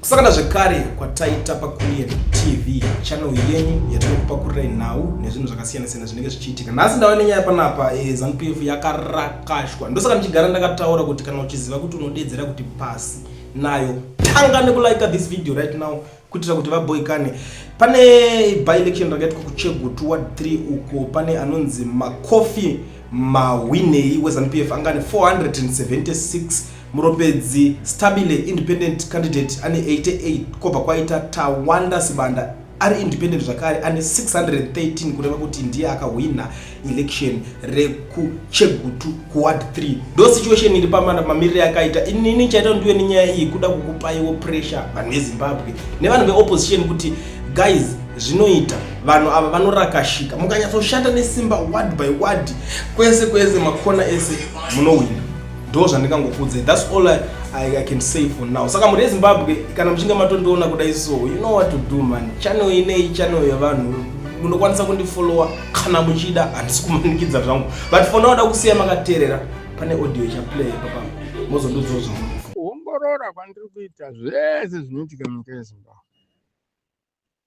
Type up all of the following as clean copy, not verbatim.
Kusangana zvekare kwataita paKulliant TV, channel yenyu yatinokupakurirai nhau nezvinhu zvakasiyana-siyana zvinenge zvichiitika. Nhasi ndava nenyaya panapa, ZANU PF yakarakashwa. Ndosaka ndichigara ndakataura kuti kana uchiziva kuti unodedzera kuti pasi nayo, tanga nekulike this video right now kuitira kuti vaboikane. Pane by-election rakaitwa kuChegutu Ward 3 uko pane anonzi Makofi Mahwinei weZANU PF anga ane 476, Muropedzi Stabile independent candidate ane 88, kwobva kwaita Tawanda Sibanda ari independent zvakare ane 613, kureva kuti ndiye akahwina election rekuChegutu kuWard 3. Ndo situation iri pamana mamiriro yakaita. Inini chaita ndiwe nenyaya iyi kuda kukupaiwo pressure vanhu veZimbabwe nevanhu veopposition kuti guys, zvinoita vanhu ava vanorakashika, mukanyatsoshanda nesimba ward by ward, kwese kwese, makona ese, munohwina. Ndo zvandingangokudzai. That's all I can say for now. Saka mhuri yeZimbabwe, kana muchinge matondiona kudai, so you know what to do, man. Channel inei channel yevanhu, munokwanisa kundifollowa kana muchida, handisi kumanikidza zvangu, but for now da kusiya makateerera. Pane audio ichaplay papa, mozondudzawo zvamunofunga. Kuongorora kwandiri kuita zvese zvinoitika munyika yeZimbabwe,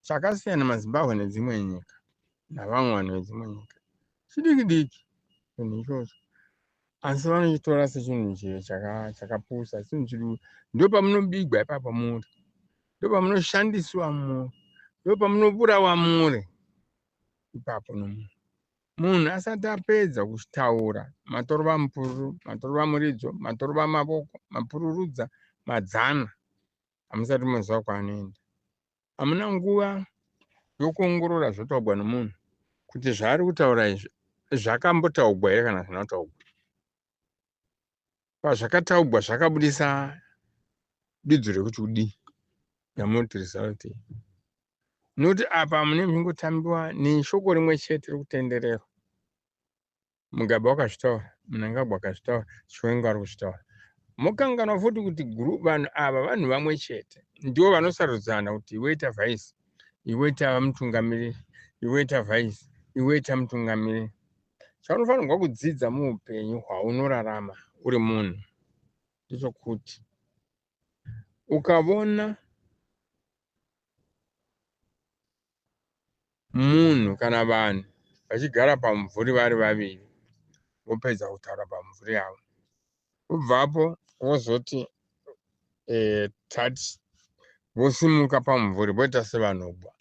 chakasiyana maZimbabwe nedzimwe nyika navamwe vanhu vedzimwe nyika chidiki diki chinhu ichocho, asi vanochitora sechinhu chakapusa, chinhu chiri ndo pamunobigwa ipapo muri, ndo pamunoshandiswa muri, ndo pamunoburawa muri ipapo nomunhu. Munhu asati apedza kutaura, matorova mupururu, matorova muridzo, matorova mavoko, mapururudza madzana, hamusati moziva kwaanoenda. Hamuna nguva yokuongorora zvotaurwa nomunhu kuti zvaari kutaura izvi zvakambotaurwa here kana zvina kutaurwa. Pazvakataurwa zvakabudisa dudzo rekuti kudii yamunoti result, nokuti apa mune muchingotambiwa neshoko rimwe chete rekutendererwa. Mugabe wakazvitaura, Mnangagwa akazvitaura, Chiwenga ari kuzvitaura. Mokanganwa futi kuti vanhu ava vanhu vamwe chete, ndivo vanosarudzana kuti iwe ita vice, iwe ita mutungamiriri, iwe ita vice, iwe ita mutungamiriri. Chaunofanirwa kudzidza muupenyu hwaunorarama uri munhu ndechokuti ukavona munhu kana vanhu vachigara pamumvuri vari vaviri, vopedza kutaura pamumvuri yavo, kubvapo wozoti tati vosimuka pamumvuri voita sevanogwa,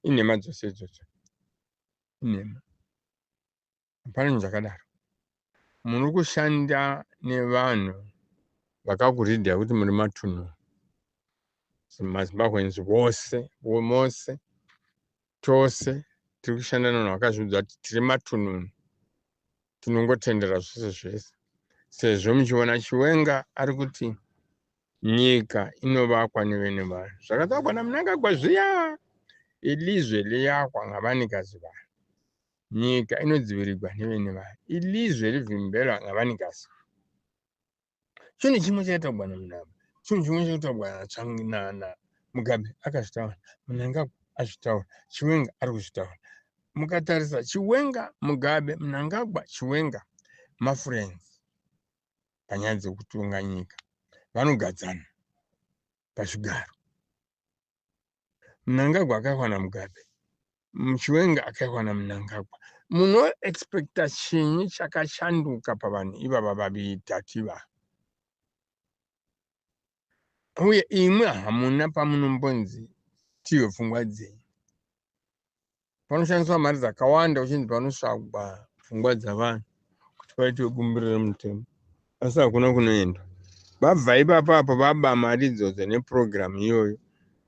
inhema dzose idzodzo, inhema, hapana chinhu chakadaro. Muri kushanda nevanhu vakakuridha kuti muri matunhu. MaZimbabweans vose mose tose tiri kushanda nevanhu vakazviudza kuti tiri matununu, tinongotendera zvose zvese, sezvo muchiona Chiwenga ari kuti nyika inovakwa nevene vayo, zvakataurwa naMnangagwa zviya, ilizwe liyakwa ngavanikazi vayo, nyika inodzivirirwa nevene vayo, ilizwe rivimbelwa ngavanikazi. Chinhu chimwe chaitaurwa naMnangagwa, chinhu chimwe chaitaurwa naMugabe akazvitaura, Mnangagwa azvitaura, Chiwenga ari kuzvitaura. Mukatarisa Chiwenga, Mugabe, Mnangagwa, Chiwenga mafriends panyaya dzekutonga nyika, vanogadzana pazvigaro. Mnangagwa akaihwa naMugabe, Chiwenga akaihwa naMnangagwa. Munoexpecta chinyi chakashanduka pavanhu ivava vaviri tatu ivava? Uye imwe hamuna pamunombonzi tiwe pfungwa dzenyu. Panoshandiswa mari dzakawanda uchinzi panotsvagwa pfungwa dzavanhu kuti paitwe bumbiro remutemo, asi hakuna kunoendwa. Vabva ipapo apo vaba mari idzodzo nepurogiramu iyoyo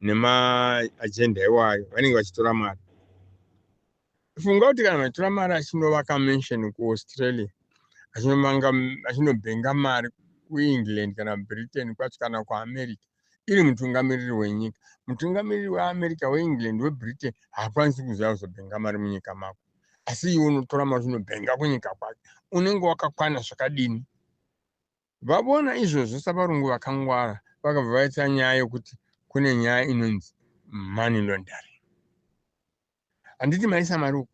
nemaajenda iwayo, vanenge vachitora mari. Funga kuti kana vachitora mari achinovaka mansion kuAustralia, achinobhenga mari kuEngland kana Britain kwacho kana kuAmerica, iri mutungamiriri wenyika, mutungamiriri weAmerica, weEngland, weBritain haakwanisi kuziva kuzobhenga mari munyika mako, asi iwe unotora mari uchinobhenga kunyika kwake, unenge wakakwana zvakadini? Vavona izvozvo savarungu vakangwara, vakabva vaita nyaya yokuti kune nyaya inonzi money laundering. Handiti maisa mari uku,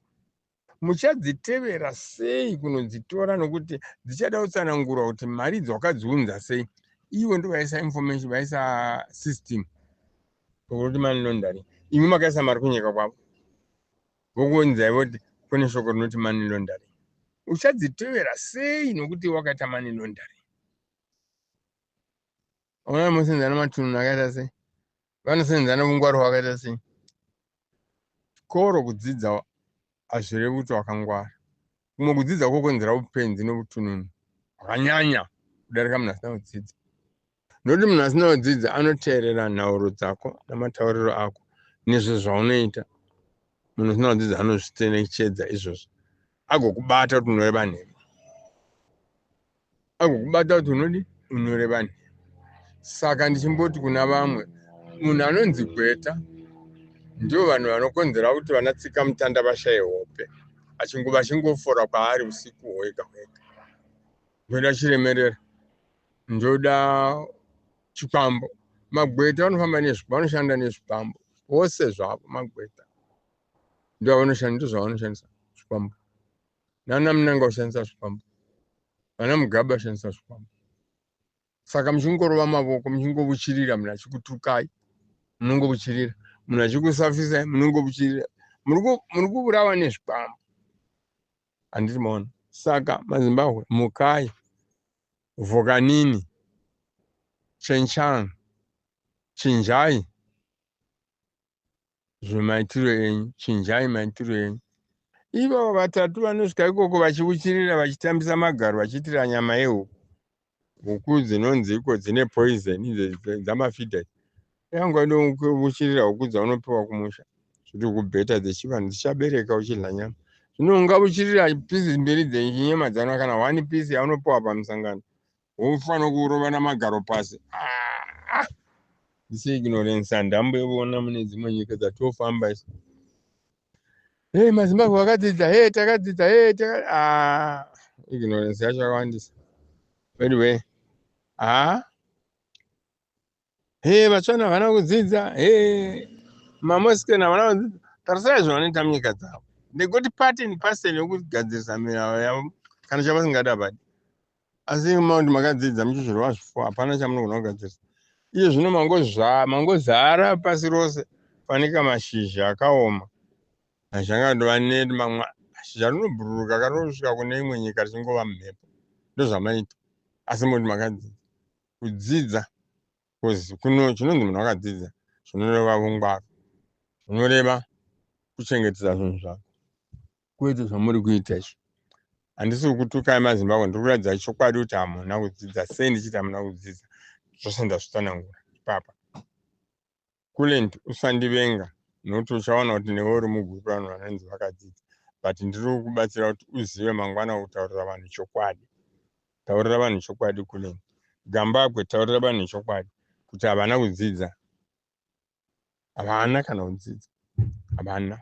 muchadzitevera sei kunodzitora? Nokuti dzichada kutsanangurwa kuti mari idzi wakadziunza sei. Iwe ndo vaisa information, vaisa system. Shoko rinoti money laundering. Imi makaisa mari kunyika kwavo. Vokuunzai voti kune shoko rinoti money laundering. Uchadzitevera sei nokuti wakaita money laundering? Ona musenza nematunhu akaita sei? Vanosenza neungwaru hwakaita sei? Chikoro kudzidza hazvirevi kuti wakangwara. Kumwe kudzidza kwokonzera upenzi novutununu hwakanyanya kudarika munhu asina kudzidza. Nokuti munhu asina kudzidza anoteerera nhauro dzako namatauriro ako nezve zvaunoita. Munhu usina kudzidza anozvitenechedza izvozvo agokubata kuti unoreva nhema. Agokubata kuti unodi unoreva nhema. Saka ndichimboti kuna vamwe, munhu anonzi gweta ndivo vanhu vanokonzera kuti vana tsika mutanda vashaye hope vachingofora kwaari usiku hwega hwega. Ndoda chiremerera, ndoda chikwambo. Magweta vanofamba nezvikwambo, vanoshanda nezvikwambo vose zvavo magweta ndovanoshanda, ndozvavanoshandisa zvikwambo. Nana Munanga ushandisa zvikwambo, vana Mugabe vashandisa zvikwambo. Saka muchingorova mavoko, muchingovuchirira munhu achikutukai, munongovuchirira munhu achikusafisai, munongovuchirira, muri kuvurawa nezvikwambo. Handiti maona? Saka maZimbabwe mukai, vhokanini, chenchang, chinjai zvemaitiro enyu, chinjai maitiro enyu. Ivavo vatatu vanosvika ikoko vachiuchirira vachitambisa magaro vachiitira nyama yehuku. Huku dzinonzi iko dzine poison dzamafidha. Yangu inokuchirira huku dzaunopiwa kumusha. Zviri kubheta dzechivanhu dzichabereka uchidla nyama. Zvino ungavuchirira pisi mbiri dzenyama dzana kana one piece yaunopiwa pamusangano. Wofanira kurova namagaro pasi. Ah! This ignorance handamboiona mune dzimwe nyika dzatofamba isu. Hey, maZimbabwe vakadzidza, hey, takadzidza, hey, taka... Ah, ignorance yacho yakawandisa. Anyway, ah, hey, vatsvana havana kudzidza, hey, maMosken havana kudzidza. Tarisai zvavanoita munyika dzavo. They got part and parcel yokugadzirisa mirau yavo kana chavasingadi havadi. Asi maundi makadzidza muchizvirova zvifuwa hapana chamunogona kugadzirisa. Iye zvino mangozara pasi rose fanika mashizha akaoma. Mashizha angatova neti mamwe shizha rinobhururuka kanosvika kune imwe nyika richingova mumhepo. Ndozvamaita. Asi moti makadzidza. Kudzidza kuno chinonzi munhu akadzidza zvinoreva ungwaru. Zvinoreva kuchengetedza zvinhu zvako. Kwete zvamuri kuita izvi. Handisi kukutukai maZimbabwe, ndiri kuratidza chokwadi kuti hamuna kudzidza. Sei ndichiti hamuna kudzidza? Zvose ndazvitsanangura ipapa. Kulent usandivenga nokuti uchaona kuti newe uri mugroup revanhu vanonzi vakadzidza. But ndiri kukubatsira kuti uzive mangwana kutaurira vanhu chokwadi. Taurira vanhu chokwadi Kulent. Gambakwe taurira vanhu chokwadi kuti havana kudzidza. Havana kana kudzidza. Havana.